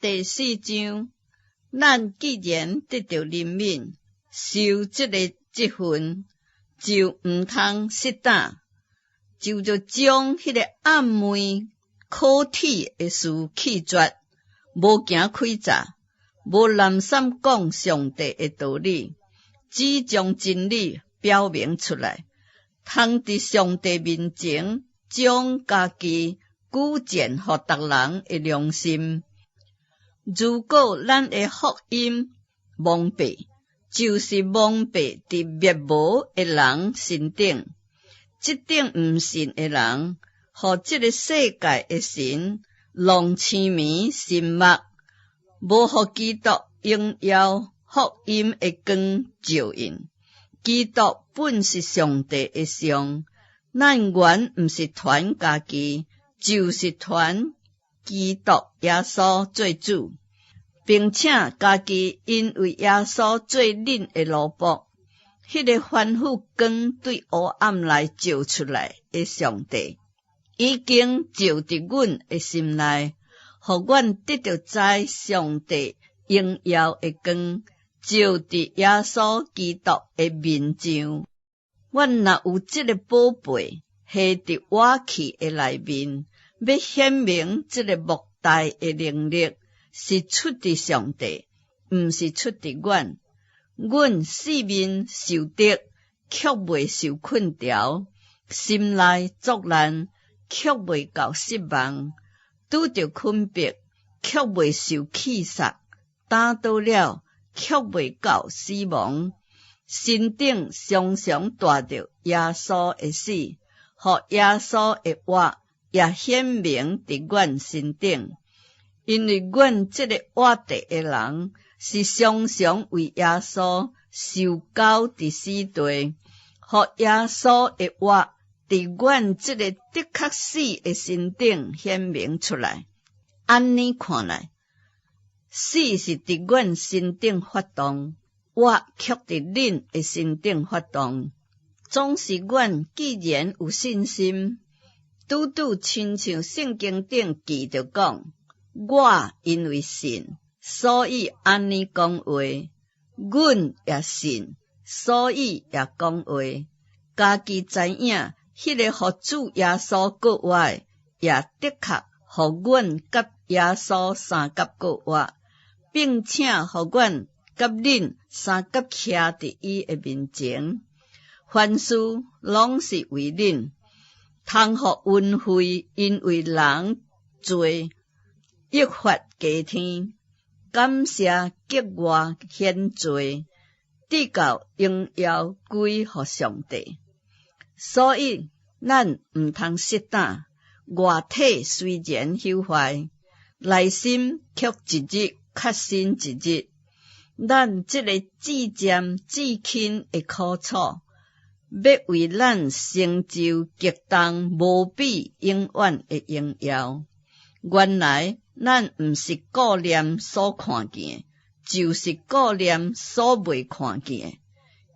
第四章，咱既然得著憐憫，受這个職分，就毋通失膽，就著將彼个暗昧可恥的事棄絕，無驚詭詐，無濫散講上帝的道理，只將真理表明出來，通佇上帝面前將家己舉薦予逐人的良心。如果咱的福音蒙蔽，就是蒙蔽佇滅無的人身頂，這等毋信的人，予這个世界的神弄癡迷心目，無予基督榮耀福音的光照𪜶。基督本是上帝的像，咱原毋是傳家己，就是傳基督耶穌做主，並且家己因為耶穌做恁的奴僕。彼个吩咐光對黑暗內照出來的上帝，已經照佇阮的心內，予阮得著知上帝榮耀的光，照佇耶穌基督的面上。阮若有這个寶貝，下佇瓦器的內面，欲顯明這个莫大的能力，是出佇上帝，毋是出佇阮。阮四面受敵，卻未受困牢；心內作難，卻未到失望；拄著困迫，卻未受棄殺；打倒了，卻未到死亡。身頂常常帶著耶穌的死，予耶穌的活也顯明佇阮身頂。因為阮這个活著的人，是常常為耶穌受交佇死地，予耶穌的活佇阮這个的確死的身頂顯明出來。按呢看來，死是佇阮身頂發動，活卻佇恁的身頂發動。總是阮既然有信心，拄拄親像聖經頂記著講，我因為信，所以按呢講話；阮也信，所以也講話。家己知影，彼个予主耶穌復活的，也的確予阮佮耶穌相佮復活，並且予阮佮恁相佮徛佇伊的面前。凡事攏是為恁，通予恩惠因為人罪益發加添，感謝格外顯濟，直到榮耀歸予上帝。所以，咱毋通失膽，外體雖然朽壞，內心卻一日較新一日。咱這个至暫至輕的苦楚，欲為咱成就極重無比永遠的榮耀。原來咱毋是顧念所看見，就是顧念所未看見。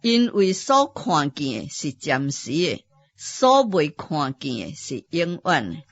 因為所看見的是暫時的，所未看見的是永遠的。